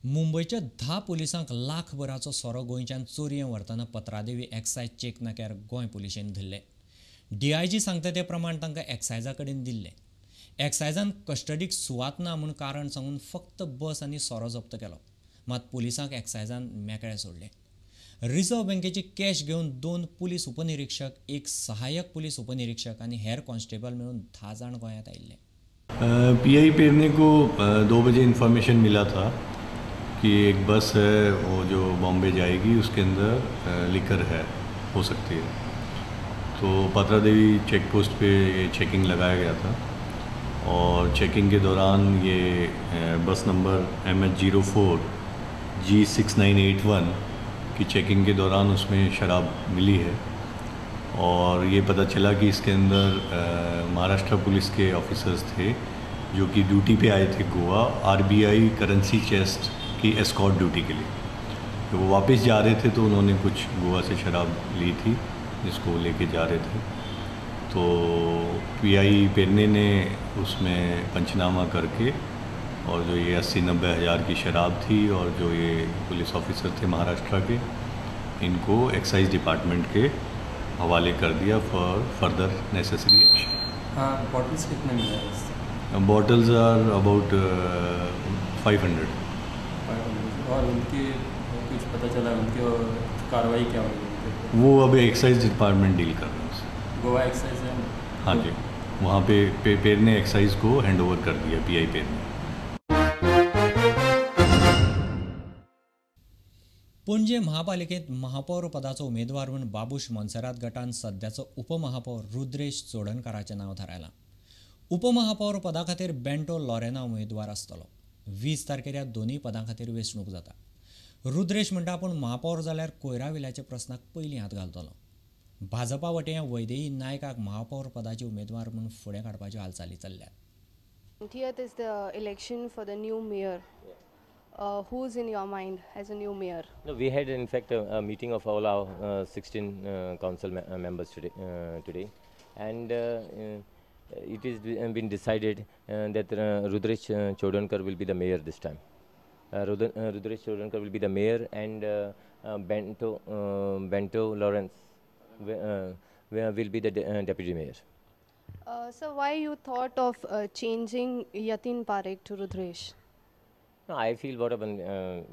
मुंबयच्या 10 पुलिसांक लाखभराचो सोरो गोंयच्यान चोरयें व्हरतना पत्रादेवी एक्सायज चेक नाक्यार गोंय पुलिशेन धरले. डीआयजी सांगता ते प्रमाण तांकां एक्सायजा कडेन दिल्ले. एक्सायजान कस्टडीक सुवात ना म्हूण कारण सांगून फक्त बस आनी सोरो जप्त केलो. मात पुलिसांक एक्सायजान मेकळे सोडले. रिझर्व्ह बँकेची कॅश घेवन 2 पुलीस उपनिरीक्षक, 1 सहाय्यक पुलीस उपनिरीक्षक आनी हेर कॉन्स्टेबल मेळून 10 जाण गोंयांत आयिल्ले. पीआई पेरने को 2 बजे इन्फॉर्मेशन मिला था कि एक बस है वो जो बॉम्बे जाएगी उसके अंदर लिकर है, हो सकती है. तो पात्रा देवी चेक पोस्ट पे ये चेकिंग लगाया गया था और चेकिंग के दौरान ये बस नंबर MH 04 G 6981 की चेकिंग के दौरान उसमें शराब मिली है और ये पता चला कि इसके अंदर महाराष्ट्र पुलिस के ऑफिसर्स थे जो कि ड्यूटी पे आए थे गोवा आरबीआई करेंसी चेस्ट की एस्कॉर्ट ड्यूटी के लिए. तो वो वापस जा रहे थे तो उन्होंने कुछ गोवा से शराब ली थी जिसको लेके जा रहे थे. तो पीआई पेरने ने उसमें पंचनामा करके और जो ये 80-90 हज़ार की शराब थी और जो ये पुलिस ऑफिसर थे महाराष्ट्र के, इनको एक्साइज डिपार्टमेंट के हवाले कर दिया फॉर फर्दर नेसेसरी एक्शन. हाँ, बॉटल्स कितने मिले हैं? Bottles are about 500. और उनके कुछ पता चला उनके कार्रवाई क्या होगी? वो अब एक्साइज डिपार्टमेंट डील कर रहा है. गोवा एक्साइज है? हाँ जी, वहाँ पे पेरने एक्साइज को हैंड ओवर कर दिया पीआई पेरने. पणजे महापालिकेत महापौर पदाचो उमेदवार म्हूण बाबूश मोन्सेरात गटान सद्याचो उपमहापौर रुद्रेश चोडणकाराचें नांव थारायलां. उपमहापौर पदा खातीर बेंटो लॉरेना उमेदवार आसतलो. 20 तारखेर ह्या दोनूय पदां खातीर वेंचणूक जाता. रुद्रेश म्हणटा आपूण महापौर जाल्यार कोयरा विल्याच्या प्रस्नाक पयलीं हात घालतलो. भाजपा वटेन वैदेही नायकाक महापौर पदाचे उमेदवार म्हूण फुडें काडपाच्यो हालचाली चल्ल्यात. 20th is the election for the new mayor. Who's in your mind as a new mayor? No, we had in fact a meeting of all our 16 council members today, and it has been decided that Rudresh Chodankar will be the mayor this time. Rudresh Chodankar will be the mayor, and Bento Lawrence will be the deputy mayor. So why you thought of changing Yatin Parekh to Rudresh? No, I feel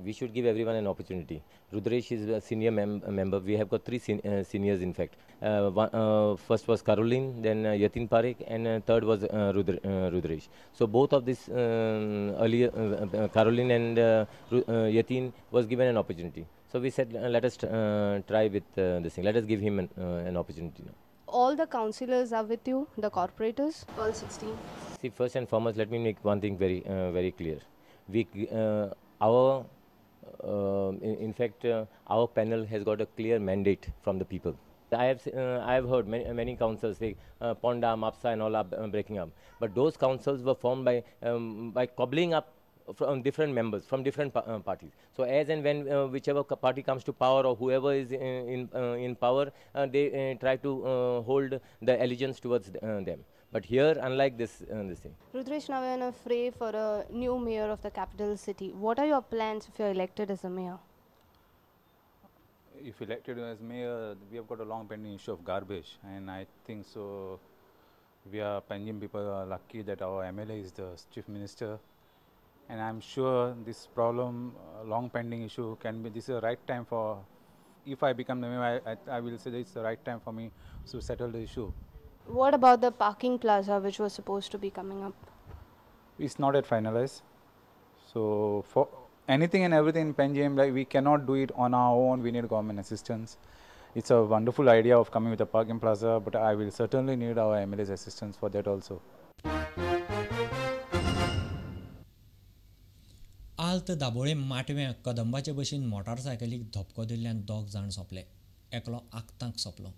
we should give everyone an opportunity. Rudresh is a senior member. We have got 3 seniors in fact. First was Caroline, then Yatin Parekh, and third was Rudresh. So both of this earlier Caroline and Yatin was given an opportunity. So we said let us try with this thing. Let us give him an opportunity now. All the councillors are with you, the corporators, all 16. See, first and foremost, let me make one thing very, very clear. We, in fact, our panel has got a clear mandate from the people. I have heard many councils say Ponda, Mapsa, and all are breaking up. But those councils were formed by cobbling up from different members from different parties. So as and when whichever party comes to power or whoever is in power, they try to hold the allegiance towards them. But here, unlike this, this thing. Rudresh, now we are in a fray for a new mayor of the capital city. What are your plans if you are elected as a mayor? If elected as mayor, we have got a long pending issue of garbage, and I think so. We are Panjim people are lucky that our MLA is the chief minister, and I'm sure this problem, long pending issue, can be. This is the right time for. If I become the mayor, I will say that it's the right time for me to settle the issue. What about the parking plaza which was supposed to be coming up? It's not yet finalized. So for anything and everything in Panjim, like we cannot do it on our own. We need government assistance. It's a wonderful idea of coming with a parking plaza, but I will certainly need our MLA's assistance for that also. Alt Dabolim माटव्या कदंबाचे बशीन मोटारसायकलीक धपको दिल्ल्यान 2 जाण सोंपले, एकलो आक्तांक सोंपलो,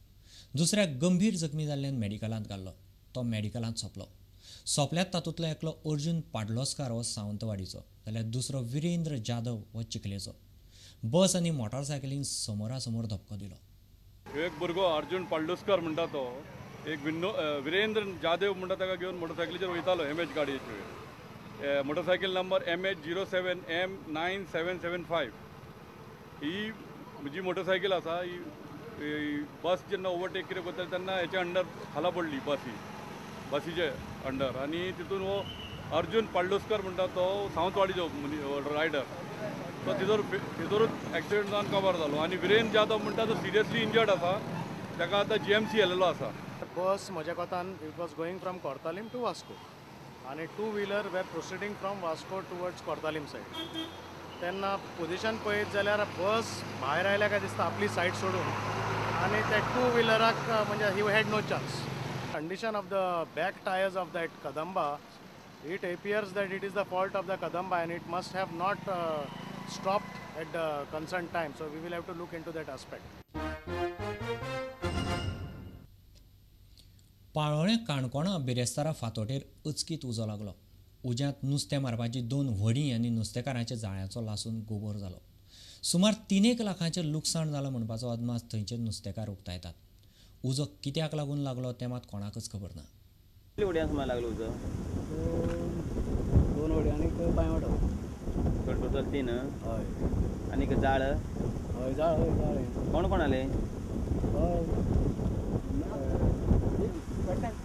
दुसऱ्याक गंभीर जखमी जाल्ल्यान मेडिकलांत घाल्लो, तो मेडिकलांत सोंपलो. सोंपल्यात तातूंतलो एकलो अर्जुन पाडलोस्कार हो सावंतवाडीचो, जाल्यार दुसरो विरेंद्र जाधव हो चिखलेचो. बस आनी मोटारसायकलीन समोरासमोर धपको दिलो. एक भुरगो अर्जुन पाडलोस्कर म्हणटा तो एक विरेंद्र जाधव म्हणटा ताका घेवन मोटरसायकलीचेर वयतालो एम एच गाडयेचेर. Motorcycle number MH 07 M 9775 ही जी मोटरसायकल आसा ही बस जेन्ना ओवरटेक कितें करताली तेन्ना हेच्या अंडर खाला पडली बस, ही बसीचे अंडर. आनी तितून हो अर्जुन पाडलुस्कर म्हणटा तो सावंतवाडीचो रायडर, तो तितूरूच एक्सिडंट जावन कवर जालो. आनी विरेन जाधव म्हणटा तो सिरियसली इंजर्ड आसा, ताका आतां GMC व्हेलेलो आसा. बस म्हज्या कोतान it was going from Cortalim to Vasco आनी two wheeler were proceeding from Vasco towards Cortalim side. तेन्ना पोजिशन पळयत जाल्यार बस भायर आयल्या काय दिसता आपली सायड सोडून आनी त्या टू व्हिलराक म्हणजे he had no chance. Condition of the back tyres of that Kadamba, it appears that it is the fault of the Kadamba and it must have not stopped at the concerned time. So we will have to look into that aspect. Palolem काणकोणा बिरेस्तारा फातोटेर अचकीत उजो लागलो. उज्यांत नुस्तें मारपाची 2 व्हडीं आनी नुस्तेकारांच्या जाळ्यांचो लासून गोबोर जालो. सुमार 3 लाखांचें लुकसाण जालां म्हणपाचो अदमास थंयचे नुस्तेकार उक्तायतात. उजो कित्याक लागून लागलो तें मात कोणाकच खबर ना. लागलो उजो 2 व्हडीं आनी पांयवाटो, टोटल 3. हय. आनी जाळ? हय, जाळ. हय, जाळ. कोण कोण आले?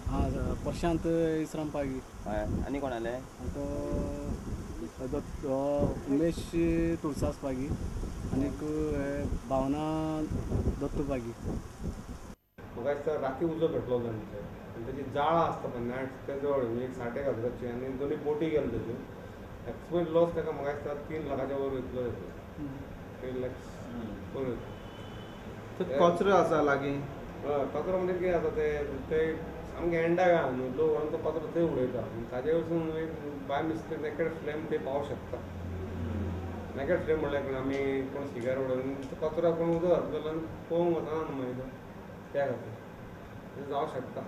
हां, प्रशांत इसराम पागी. हय. आनी कोण आले? तो उमेश तुळसास पागी आनीक भावना दत्तू पागी. म्हाका दिसता राती उजो पेटलो तांचे आनी तेजी जाळां आसता पळय नॅट ते जवळ एक 60 हजाराची आनी दोनी बोटी गेले तेज्यो. एक्सपेक्ट लॉस ताका म्हाका दिसता 3 लाखाच्या वयर वयतलो, 3 लॅक्स वयर वयतलो. कचरो आसा लागीं? हय, कचरो म्हणजे कितें आसा ते ते सामकें एंडाक आहा न्हू, लोक व्हरून तो कचरो थंय उडयता. ताजे वचून एक बाय मिस्टेक नेकेड फ्लेम थंय पावंक शकता. नेकेड फ्लेम म्हणल्यार आमी कोण सिगार उडोवन तो कचरो कोण उदक घातलो जाल्यार पळोवंक वचना न्हू मागीर तो, त्या खातीर जावंक शकता.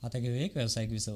आतां घेवया एक वेवसायीक विसव.